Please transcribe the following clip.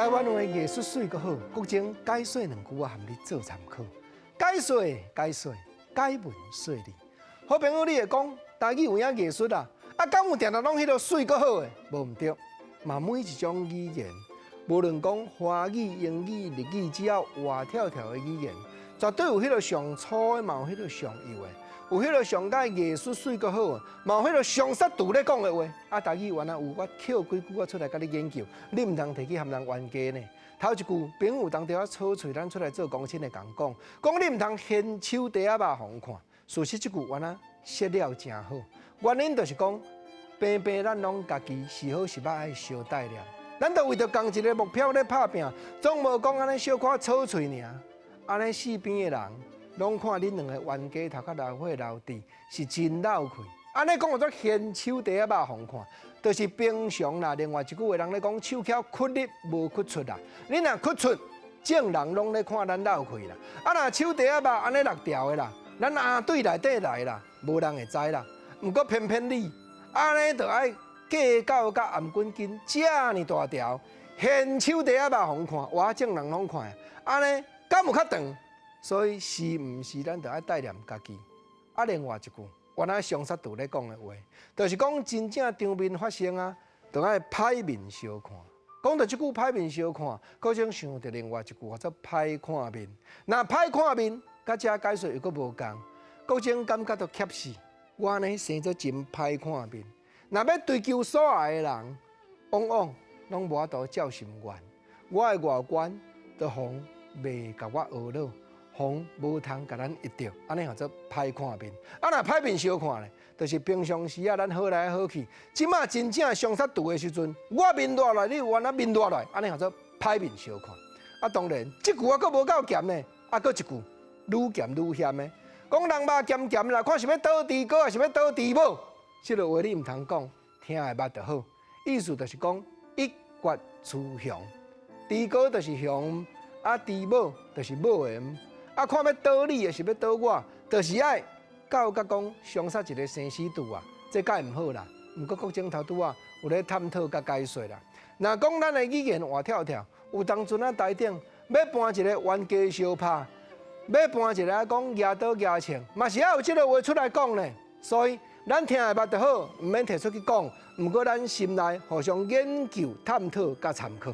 台灣話藝術媠閣好，國情解說兩句我含你做參考。解說解說解文說理。好朋友，你會講台語有影藝術啊？啊，敢有定定攏彼个媠閣好的？無毋對。嘛每一種語言，無論講華語、英語、日語，只要活跳跳的語言，絕對有彼个上粗的，嘛有彼个上幼的，有彼个上蓋藝術媠閣好，嘛有彼个上殺毒咧講的話。啊，台語原來有我抾幾句我出來共你研究，你毋通提去含人冤家呢。頭一句，朋友當中啊草喙，咱出來做公親的共講，講你毋通現手袋仔肉予人看。事實這句原來說了誠好，原因就是講，平平咱攏家己是好是歹愛相帶念，咱都為著仝一个目標咧拍拚，總無講按呢小可草喙爾，按呢四邊的人攏看恁兩个冤家頭殼流血流滴，是真落氣。按呢講叫做現手袋仔肉予人看，就是平常啦。另外一句話人咧講，手巧屈入無屈出啦。你若屈出，眾人攏咧看咱落氣啦。啊，若手袋仔肉按呢落掉的啦，咱阿對內底來啦，無人會知啦。毋過偏偏你。按呢就愛計較佮頷頸筋遮爾大條，現手袋仔肉予人看，哇！眾人攏看，按呢敢有較長？所以是毋是咱就愛帶念家己？啊，另外一句，原來上殺度咧講的話，就是講真正場面發生啊，就愛歹面相看。講到這句歹面相看，閣種想著另外一句叫做歹看面。若歹看面，佮這解說又閣無仝，閣種感覺都怯死。我呢生做真歹看面，若欲追求所愛的人，往往攏無法度照心願。我的外觀都予袂共我呵咾，予無通共咱一著，按呢叫做歹看面。啊，若歹面相看咧，就是平常時啊，咱好來好去。這馬真正相殺拄的時陣，我面熱來，你原來面熱來，按呢叫做歹面相看。啊，當然，這句話閣無夠鹹呢，啊，閣一句愈鹹愈險的。講人肉鹹鹹啦，看是欲倒豬哥，抑是欲倒豬母？這个話你毋通講，聽會捌就好。意思就是講一決雌雄，豬哥就是雄，啊豬母就是母的。啊，看欲倒你，抑是欲倒我，就是愛到甲講相殺一个生死賭啊，這蓋毋好啦。毋過國政頭拄仔有咧探討佮解說啦。若講咱的語言活跳跳，有當陣啊台頂欲搬一个冤家相拍，欲搬一个講舉刀舉槍，嘛是愛有這个話出來講呢。所以咱聽會捌就好，毋免提出去講。毋過咱心內互相研究、探討佮參考。